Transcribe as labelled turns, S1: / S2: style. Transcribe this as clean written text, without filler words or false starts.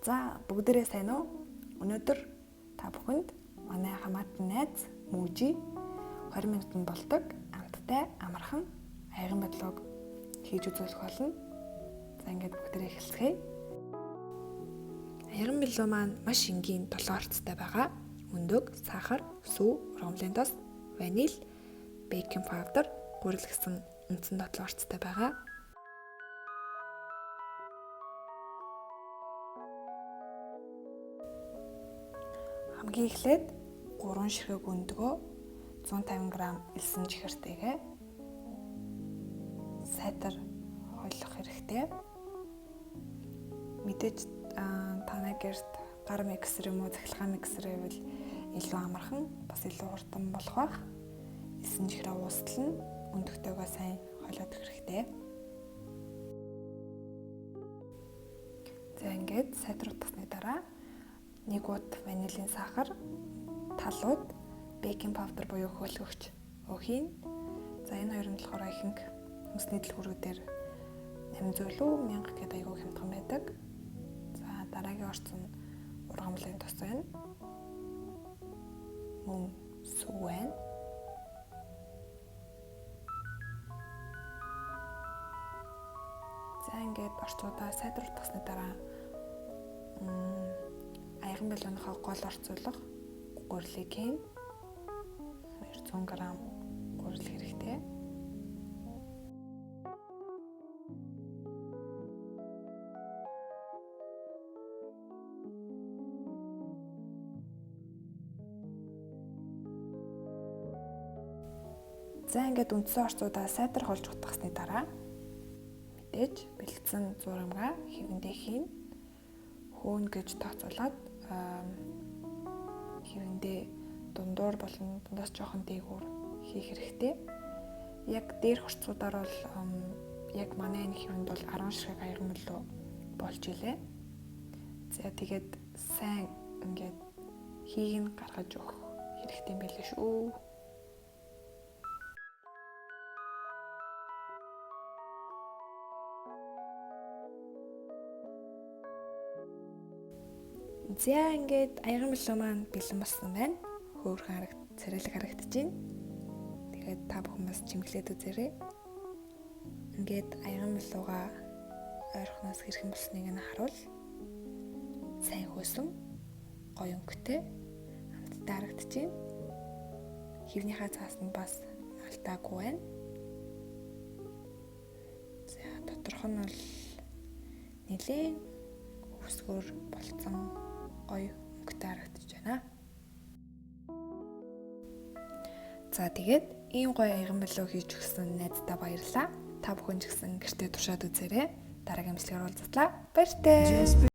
S1: За, бүгдээрээ сайн уу? Өнөөдөр та бүхэнд манай хамаатан найз Мүүжи 20 минутанд болдог амттай амархан аяган бодлого хийж үзүүлэх болно. За, ингээд бүгдээрээ эхэлцгээе. Аяган бэлүү маань маш энгийн 7 орцтой байгаа. Өндөг, сахар, сүү, ургамлын тос, ваниль, baking powder, гурил гэсэн үндсэн 7 орцтой байгаа. Хамгийн эхлээд 3 ширхэг өндгөө 150 г элсэн чихэртэйгээ сайтар хойлох хэрэгтэй. Мэдээж танай гэрт гар миксер юм уу цахилгаан миксер гэвэл илүү амархан, бас илүү хурдан болох байх. Элсэн чихрээ уустал нь өндөгтэйгөө сайн хойлоод хэрэгтэй. За, ингээд сайтар утгасны дараа нэг ут ванилийн сахар, талууд baking powder буюу хөөлгөгч хийн. За, энэ хоёр нь болохоор ихэнх хүнсний дэлгүүрүүдээр 800 лүү 1000 гэдэг айгүй хямдхан байдаг. За, дараагийн орц нь ургамлын тос байна. Мөн сүү байна. За, ингээд орцуудаа сайтар утгасны дараа аяган бэлүүнийхээ гол орцуулах гурилыг хийн. 200 г гурил хэрэгтэй. За, ингээд үндсэн орцуудаа сайтар холж утгасны дараа мэдээж бэлдсэн зурамгаа хэвэндээ хийн. Хөөн гэж тооцоолоод хэвэндээ дундуур болон дундаас жоохон дээгүүр хийх хэрэгтэй. Яг дээр хурцуудаар бол яг манай энэ хэвэнд бол 10 ширхэг аяган мөлөө болж илээ. За, тэгээд сайн ингээд хийг нь гаргаж өгөх хэрэгтэй юм билээ шүү. За, ингээд аяган бэлүү маань бэлэн болсон байна. Хөөрхөн царайлаг харагдаж байна. Тэгээд та бүхэн бас чимглээд үзээрэй. Ингээд аяган бэлүүга ойрхоноос хэрхэн болсныг нь харуул. Сайн хөөсөн, гоё өнгөтэй, амттай харагдаж байна. Хивнийхээ цаас нь бас алдаагүй байна. За, доторх нь бол нэлээд хөвсгөр болцсон гоё өнгөтэй харагдаж байна. За, тэгээд ийм гоё аяган бэлүү хийж өгсөн найздаа баярлалаа. Та бүхэн ч гэсэн гэртээ туршаад үзээрэй. Дараагийн бичлэгээр уулзлаа. Баяртай.